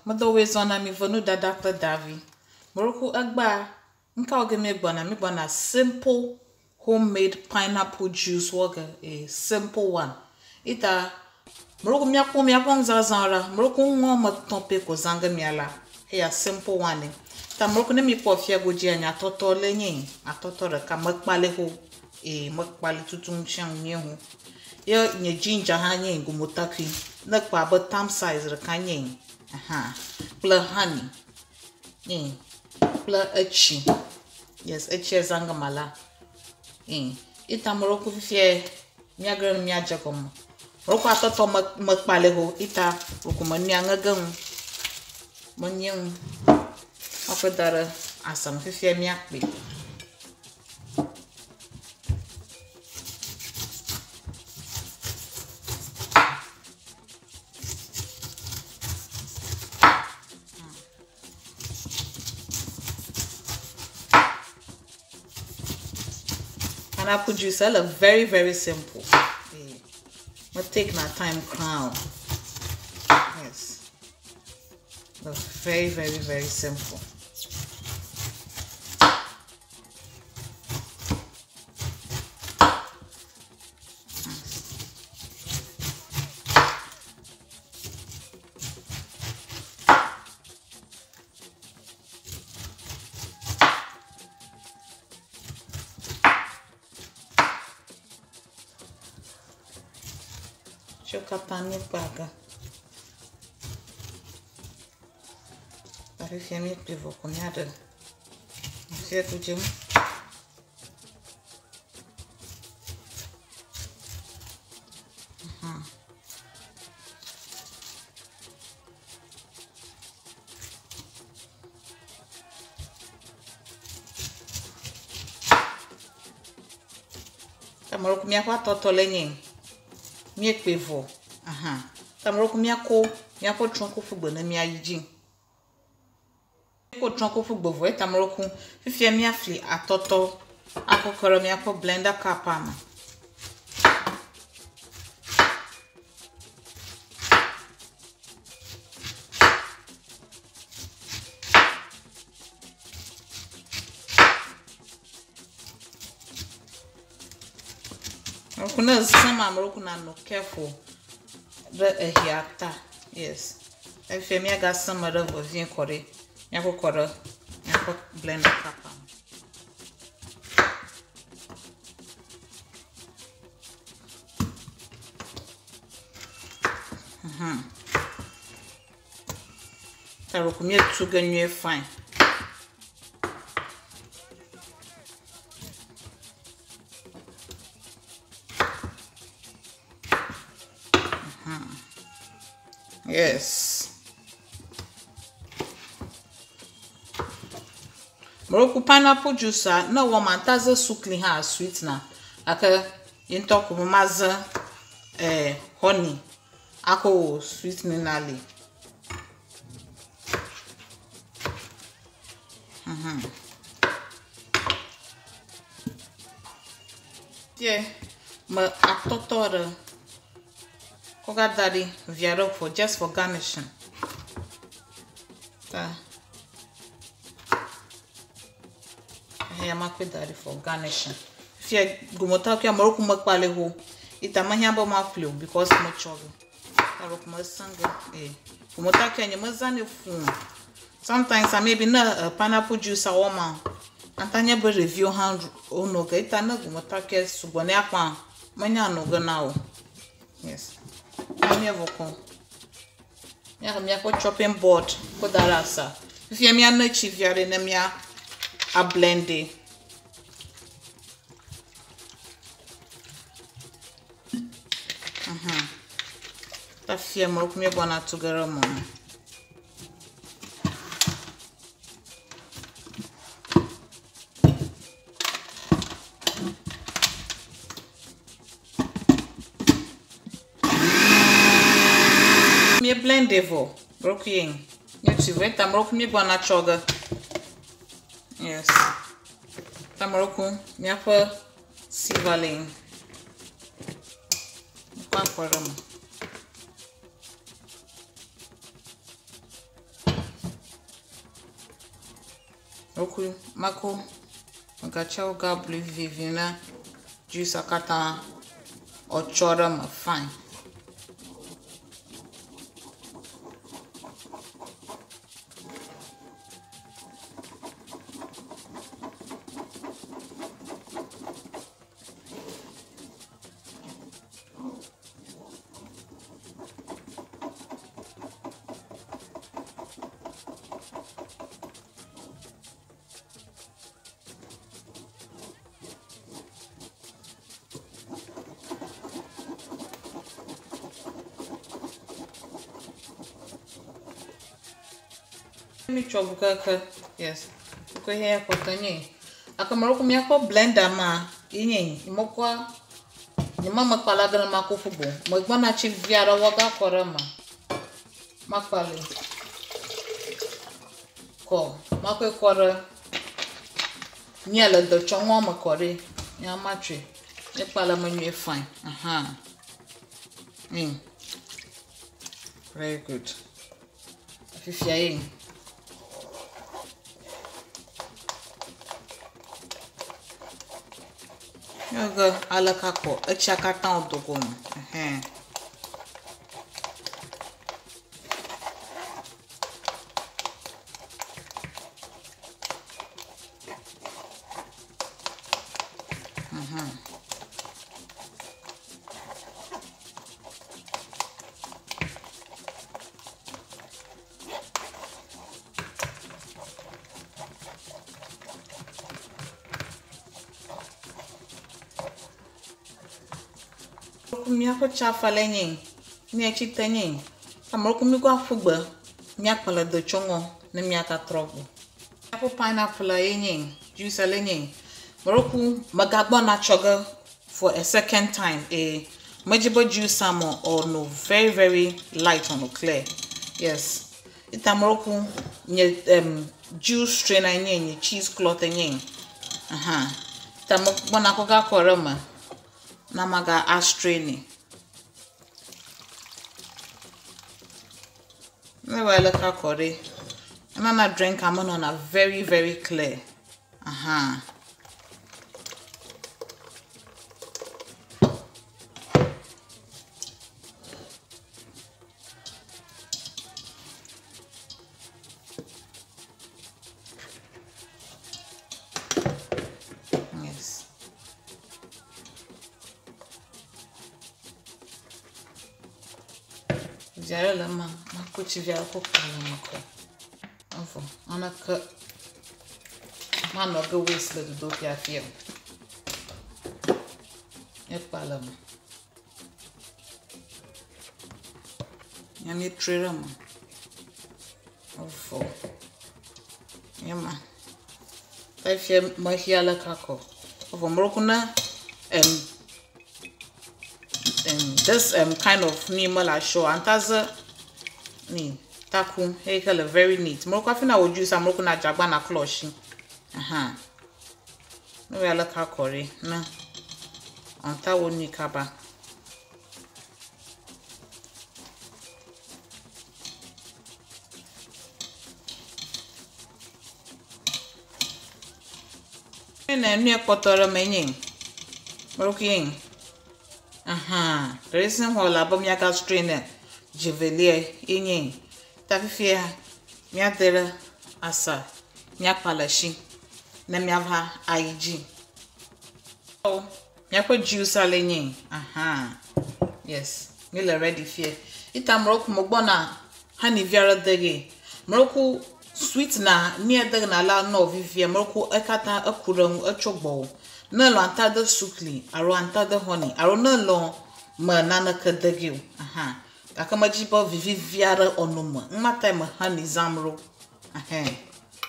Medɔwoe zɔna mi ve nudada kple davi. Meɖoku egbea nuka wɔ ge míegbɔna? Míegbɔna simple homemade pineapple juice wɔ ge. A simple one. Ita meɖoku míakpɔ míaƒe nuzazãwo ɖa. Meɖoku nu woame etɔ̃ pɛ ko zã ge míala. Eya simple one ye. Ta meɖoku ne míkpɔ fia godzia, nye atɔtɔ le nye atɔtɔ ɖeka mekpali xo. Ee mekpali tutu ŋutia ŋu nyuie ŋu. Ye nye ginger hã nye gumotakui. Ne kpa abe thumb size ɖeka nye aha kple honey nye kple etsi. Yes, etsia zã ge mala. Ee ita meɖoku fifia míage ɖe míadze gɔme. Meɖoku atɔtɔ me mekpali xo ita ɖoku menuia ŋe ge ŋu. Menye ŋu. Makɔe da ɖe asame fifia míakpɛ. Pineapple juice ele very very simple. Yeah. Me take my time crown. Yes. But very very very simple. Tsiwo katã míekpe ge. Ta fifia míekpe vɔ ko míaɖe afia godzi. Ame ɖe míaƒe atɔtɔ le nye míekpe vɔ aha. Ame ɖe míakɔ míaƒe trɔ̃ku ƒu gbe ne míayi dzi. Míekɔ trɔ̃ku ƒu gbe vɔ eya ta ame ɖe fifia míafli atɔtɔ akɔ kɔ ɖe míaƒe blender cup me. Ame ne zãm ame ɖe nanɔ careful ɖe ehea ta. Yes. Efia míagasẽ me ɖe vevie kɔ ɖi. Míakɔ kɔ ɖe míaƒe blender cup me. Ta ɖeko míetu ge nyuie fine. Yes. Meɖoku pineapple juice a ne wɔ mata ze sukli hã sweetener gake ye ŋutɔ ko maze honey akɔ wɔ sweetening na li. Fie me atɔtɔ ɖe kɔ ga da ɖi via ɖe for just for garnishing. Ta eya makɔe da ɖi for garnishing. Fie gumotakui ame ɖewo mekpali xo. Ita mehiã be maƒli o because metsɔ ge. Ta ɖeko mesẽ ge. Ee gumotakui nye mezãnɛ fũu. Sometimes I maybe ne pineapple juice awɔ ma ata nye be ɖeviwo hã wono ge. Ita ne gumotakui sugbɔ ne akpa menya no ge na o. Yes. Míevɔ kɔ. Míaxɔ míaƒe chopping board kɔ da ɖe asa. Fifia míane tsi vi aɖe ne mía ablende. Ta fifia me míegbɔna tu ge ɖe mɔ me. Míe blende vɔ. Ɖokui míetui vɔ eta meɖoku míegbɔna tsɔ ge. Yes. Ta meɖoku míaƒe sieve le kɔ akɔ ɖe eme. Roku mako megatsɔ gablu vivi na juice katã ɔtsɔ ɖe me fine. Mi tsɔ ʋu keke yes ko he kpɔtɔ nye ake me míaƒe blender ma ye nye mekɔa nye ma mekpala ge ne mako ƒu gbo megbɔna tsi vi aɖe wɔ gakɔ ɖe eme makpali kɔ makɔe kɔ ɖe nye le detsɔŋua me kɔ ɖe nye matsɔe nye kpala me nyuie fine aha very good fifia ye. Míaƒe aleka kɔ etsia katã wodo go me. Ɛhɛn. Míaƒe tsafa le nye míatsi te nye amewo mi kɔ aƒu gbe míakpa le detsɔŋɔ ne míagatrɔ gbɔ. Míaƒe pineapple ye nye juice le nye meroku megagbɔna tsɔ ge for a second time eh medzi be juice am or no very very light or no clear yes ita meroku nye juice strainer nye nye cheese cloth nye aha ita megbɔna kɔ gakɔ ɖe eme na maga astraini. Ne wa le kakɔ ɖe enana drink ame nɔna very very clear aha. Yes. Viare le ma mako tsi vi aɖe kɔ kɔ le me kɔ. Evɔ naneke manɔ ge waste le dzodoƒea fia o. Ekpa le me. Nye míetrɔe ɖe eme. Evɔ. Nye ma. Efia mexia le kakɔ. Evɔ meɖo ne this kind of ni me la show antaze ni taku hey le very neat. Meɖo hafi na wo juice ameɖo na dzagba na klɔ shi. Aha. Ne wɔ le kakɔ ɖe ne anta wo nui kaba. Ne nu kpɔtɔ ɖe me nye meɖo ye. Aha, the reason why la be míaga strain dzevelia ye nye ta fifia míade ɖe asa míakpa le shi ne míava ayi dzi. Míaƒe juice le nye aha yes míle ready fie. Ita meɖo megbɔna honey vi aɖe de ge. Meɖo sweet na mía de na la nɔ vivia meɖo ekatã eku ɖe ŋu etso gbɔwò. Ne lɔ anta de sukli alo anta de honey alo ne lɔ me naneke de ge o. Aha. Gake medzi be vivivi aɖe ɔno me. Ŋma me honey zam ɖo. Ɛhɛn.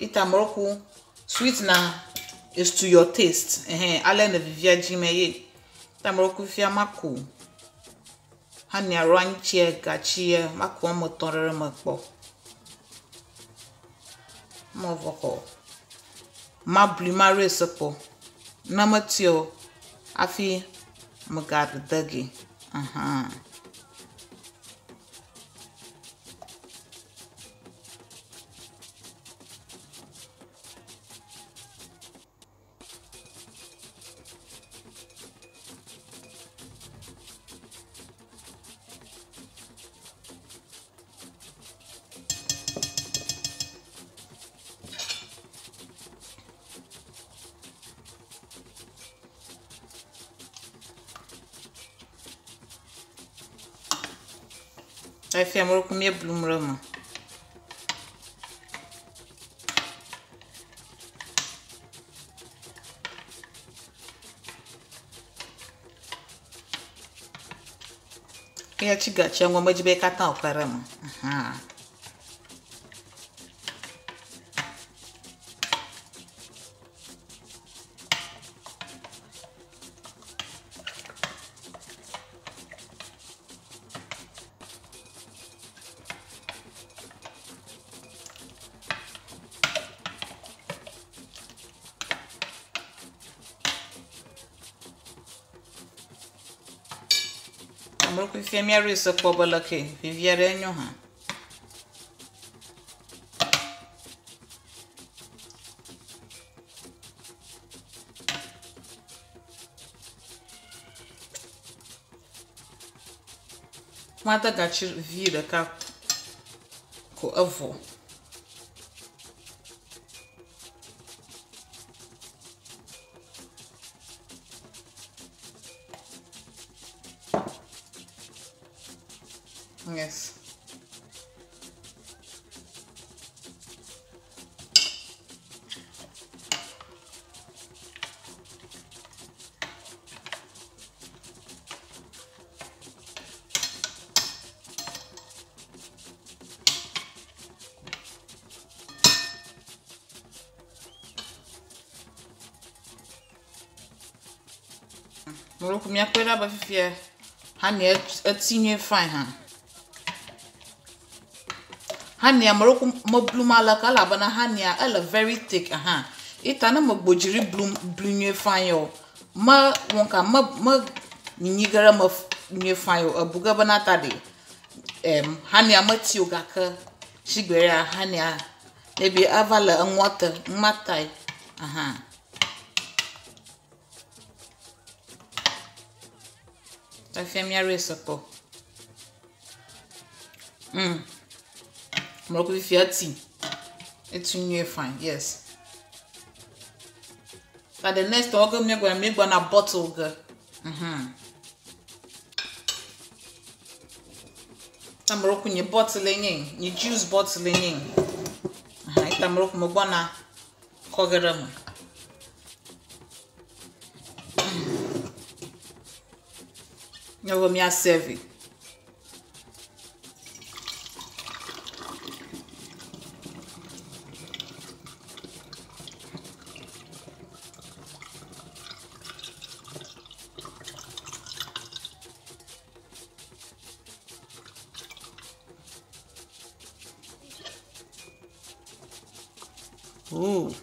Ita meɖo sweet na is to your taste. Ɛhɛn. Ale ne vivia dzi me ye. Ta meɖo fia mako honey alo anyitsia gatsia mako wɔme etɔ̃ ɖe eme kpɔ. Mɔ vɔ kɔ. Mablui maɖoe se kpɔ. Ne metui o hafi megaɖe ge. Aha. Fifia meɖo míeblum ɖe eme. Eya tsi gatsia ŋgɔ medzi be katã wòkpe ɖe eme. Ahan. Ameɖokui fia míaɖoe se kpɔ be leke vivi aɖe nyo hã. Made gatsi vi ɖeka ko evɔ. Yes. Meɖo míakpɔe ɖa be fifia honey eti nyuie fine hã. Honey meɖo meblum aleke elabena honey ele very thick hã. Ita ne megbo dzi ɖi blum blu nyuie fine o. Me wɔn me me nyinyi ge ɖe me nyuie fine o. Ebu ge bena ta ɖe honey meti o gake shigbe ya honey maybe eva le eŋua te ŋma tae. Aha. Fifia míaɖoe se kpɔ. Meɖo fifia eti. Eti nyuie fine, yes. But the next one, we're gonna make one bottle ge. Tamaro nye bottle nye, nye juice bottle nye. Aha, tamaro mo gbona kɔge me. Nyɔvɔ mía serve. Ooh.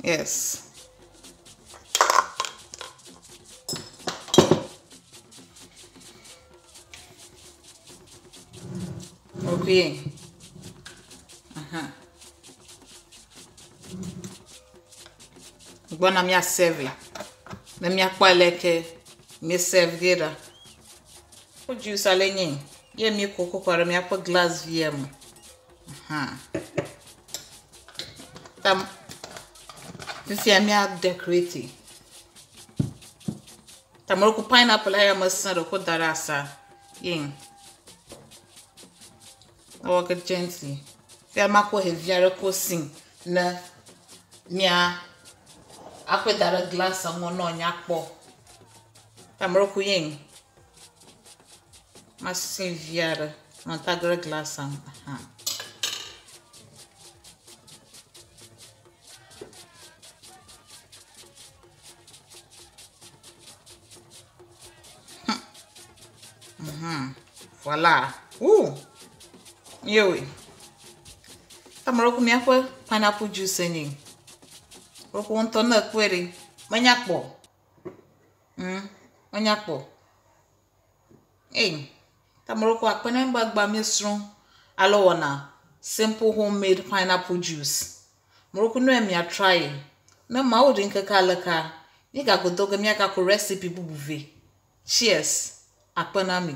Yes. Okay. Aha. Gbɔna mía serve. Ne míakpɔ aleke mí serve ge ɖa. Wo juice ale nye. Ye mi koko kɔ ɖe míaƒe glass via me. Aha. Tam fifia mía decorate. Tamaro pineapple aya me sẽ ɖe ko da ɖe asa. Ye. Awɔ ke gently. Fia makɔ hevi aɖe ko si ne mía akɔe da ɖe glass ŋu ne wòanya kpɔ. Tamaro ye. Masẽ vi aɖe nɔ ta ge ɖe glass me. Aha. Voilà. Ouh. Yewe. Tamaro míaƒe pineapple juice nye. Wokɔ ŋutɔ ne ekpɔe ɖe, menya kpɔ. Menya kpɔ. Ei, tamaro ko akpe ne be gba míesrɔ̃ alo wɔna simple homemade pineapple juice. Morocco no mia try. Ne mawo ɖe ŋkeke aleka, mígagodo ge míagakɔ recipe bubu vɛ. Cheers. Akpe na mi.